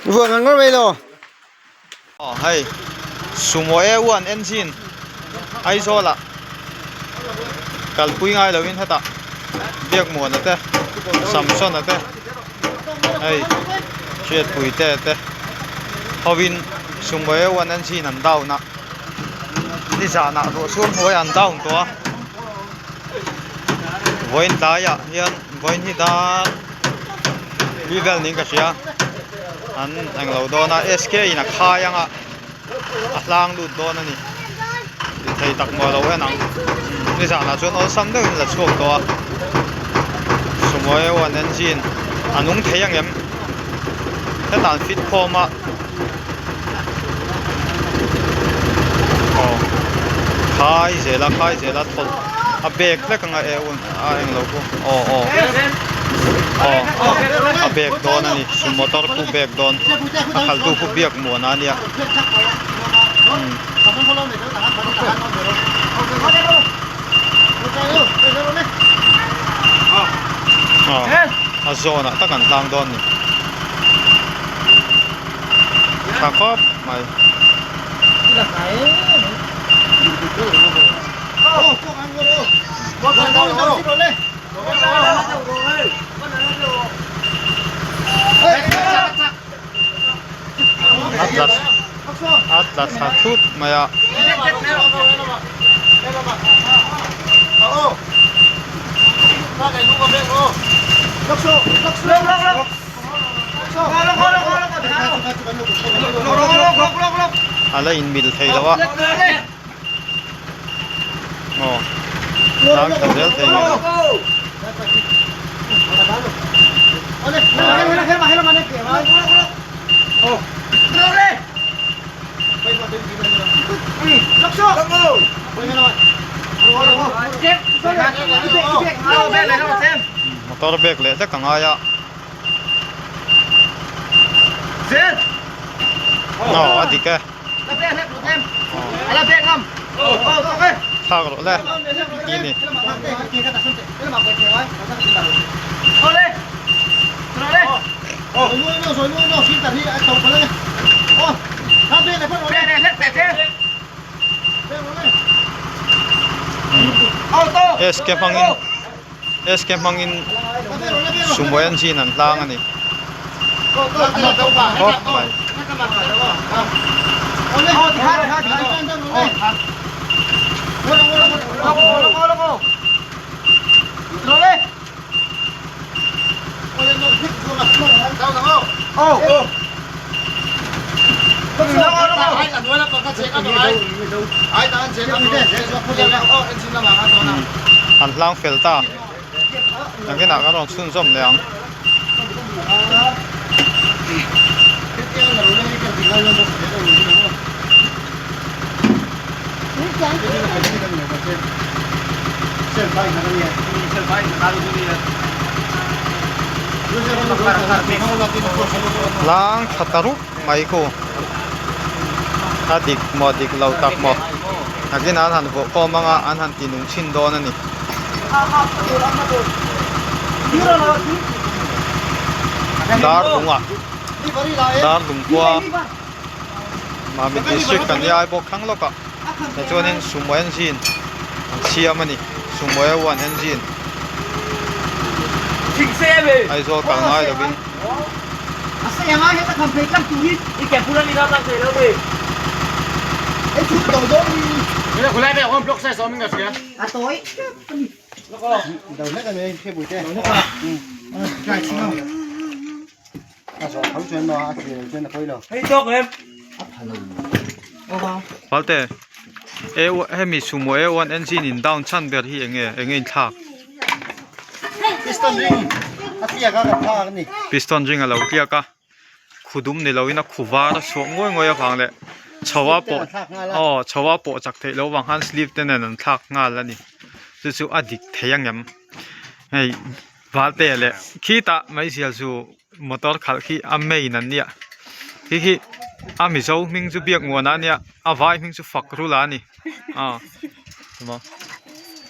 Vuak ngar ngar mai lo. Aw hei Sumo A one engine Aizawl ah kalpui ngai lo in hetah Biakmuana te Samsona te hei Hriatpui te te hovin Sumo A one engine an down a nizanah ruah chhung hnuaiah an down tawh a vawiin tlaiah hian vawiin hi dar li vel niin ka hria an englo dawn a SK in a khai anga a hlang lut dawn a ni ti thei tak maw lo en ang nizanah chuan awlsam deuhin la chhuak tawh a sumo one engine a nung thei angem hetah an fit khawm a aw khai zel a khai zel a thawlh a bag hlek anga e a englo pawh aw aw aw a bag dawn a ni su motor khu bag dawn a khalh tu khu biak muan a nia umm. Aw a zawnah tak an tlang dawn a ni. Tha khawp mai. A tla a tla thla thut mai a. A la inmil thei lo a aw tlang tha zel thei ngei motor bag leh hlek a ngai a. Aw a dik e. Thlak rawh le ti ni. SK hmangin SK hmangin sumo engine an hlang a ni khawp mai. An hlang fel ta nakinah kan rawn chhunzawm leh ang. Tlang tha ta rup mai khu a dik maw dik lo tak maw nakinah an han vuah khawm anga an han ti nung chhin dawn a ni. Dar lungah dar lung khua. Mami district kan nia ai bawk thlang lawk ah tichuanin sumo engine an siam a ni sumo a one engine Aizawl kal ngai lovin. Palte e hemi sumo a one engine in down chhan ber hi enge enge in thlak Piston ring a tliak a kan thlak a ni. Piston ring a lo tliak a khu dum ni loin a khu var a chhuah nguai nguai avang leh chho a pawh aw chho a pawh chak theih loh avang khan sleeve te nen an thlak nghal a ni chu chu a dik thei angem hei Valte leh khitah meizial chu motor khalh khi a main an nia khi khi a mizo hming chu biak muan a nia a vai hming chu fak rula a ni aw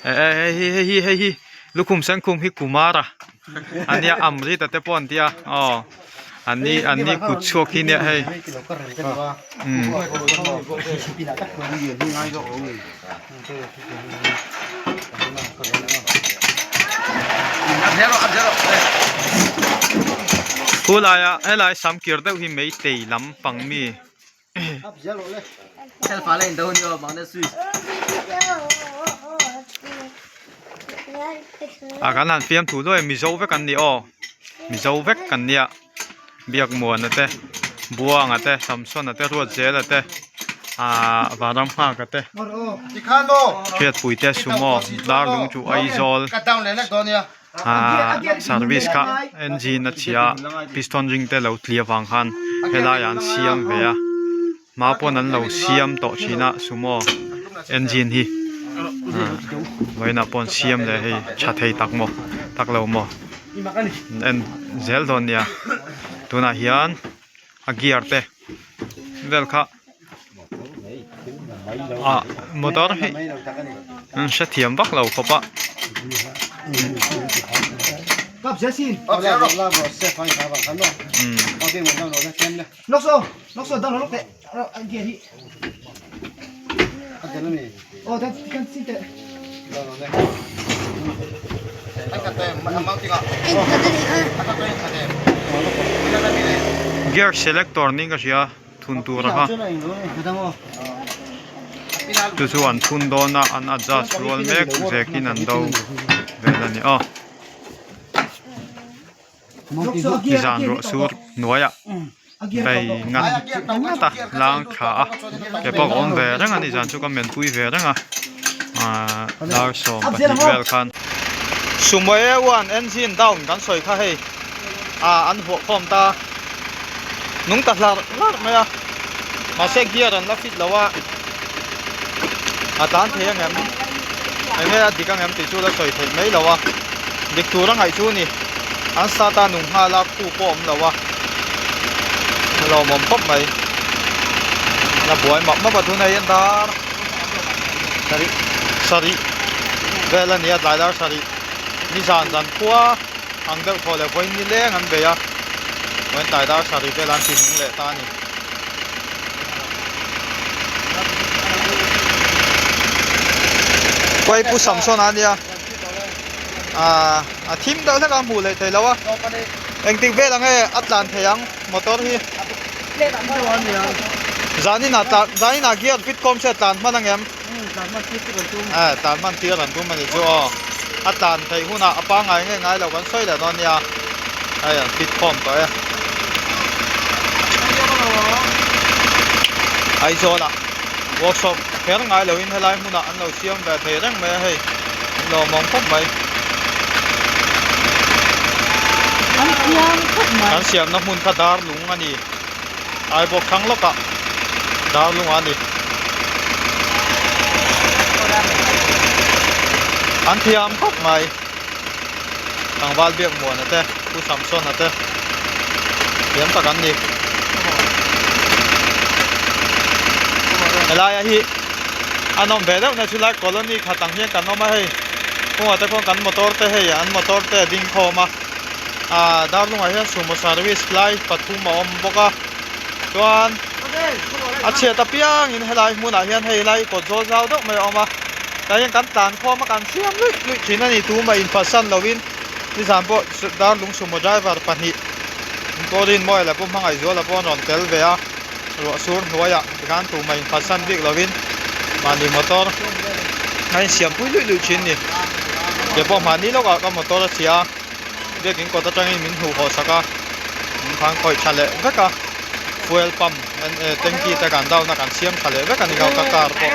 eh hei hi hei hi hei hi. Lukhum sen khum hi Kumara a nia Amrita te pawh an tia aw an ni an ni kut chhuak hi nia hei umm. Khu laia helai sam kir deuh hi meitei lampang mi. A kan han fiam thu luai mizo vek an ni aw mizo vek kan nia Biakmuana te Buanga te Samsona te Ruatzela te ahh Vanramnghaka te Hriatpui te Sumo Darlung chu Aizawl Ahh service kha engine a chhia a piston ring te lo tli avang khan helai ah an siam ve a hma pawn an lo siam tawh thin a sumo engine hi ahh vawiinah pawh an siam leh hei tha thei tak maw tak lo maw an en zel dawn nia tunah hian a gear te vel kha ah motor hi an hrethiam vak lo khawp a. Gear selector niin ka hria. Thun tur a kha chu chu an thun dawn a an adjust rual mek zekin an do vel a ni aw zan ruah sur hnuaiah vei ngat ngat a lang thla a ke pawh a awm ve reng a ni zan chu ka menpui ve reng a ahh dar 12 vel khan Sumo A one engine down kan sawi kha hei. ah an huah khawm ta nung ta hlarh hlarh mai a mahse gear an la fit lo a a tlan thei ang em eng nge a dik ang em tih chu la sawi theih mai lo a dik tur a ngaih chu ni an start a nung nghal a khu pawh a awm lo a a lawmawm khawp mai la buai map map a tunah hian dar sarih sarih vel a ni a tlai dar sarih nizan zan khua. Ang deuh thaw leh vawiin ni leng an bei a, vawiin tlai dar sarih vel an ti nung leh ta a ni. Kawih Pu Samson a nia, aaa a thim deuh hlek a hmuh leh thei lo a, engtik vel ang nge a tlan thei ang motor hi? Zaninah tlan zaninah gear fit kawm se a tlan hman ang em? Eh tlan hman tir an tum a ni chu aw a tlan theih hunah a pangngai nge ngai lo kan sawi leh dawn nia hei an fit khawm tawh e Aizawl ah workshop kher ngai lo in helai hmunah an lo siam ve thei reng mai a hei an lawmawm khawp mai an siamna hmun kha dar lung a ni. Aibawk thlang lawkah darlungah a ni. An thiam khawp mai. Tlangval Biakmuana te, Pu Samsona te thiam tak an ni. Helaia hi an awm ve deuh na chu lai colony khat ang hian kan awm a hei. Kawngah te khuan kan motor te hei an motor te a ding khawm a. ah darlungah hian sumo service lai pathum a awm bawk a chuan a chhiat apiangin helai hmunah hian hei lai kawt zawl zau deuh mai a awm a tah hian kan tlan khawm a kan siam luih luih thin a ni tumah inphatsan lovin nizan pawh darlung sumo driver pahnih Pauline Mawia pawh Hmangaihzuala pawh an rawn tel ve a ruah sur hnuaiah tikhan tumah inphatsan bik lovin mahni motor a insiam pui luih luih thin a ni kei pawh mahni lawkah ka motor a chhia a. Biakin kawt atangin min hmuh haw sak a, min khan khawih tha leh vek a, fuel pump tanky te kan down a kan siam tha leh vek a ni kha ka car pawh.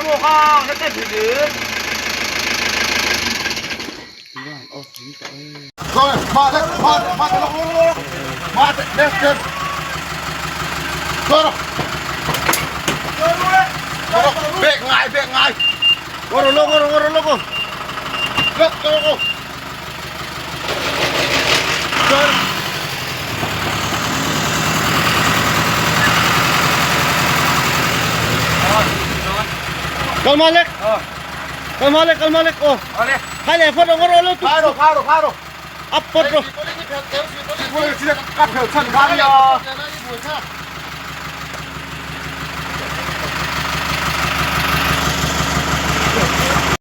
Kal hma lek kal hma lek aw. Khai leh phawt rawh ngaw rawh lo tuk. Khai rawh khai rawh khai rawh. Up phawt rawh. Ka phel chhan kha nia.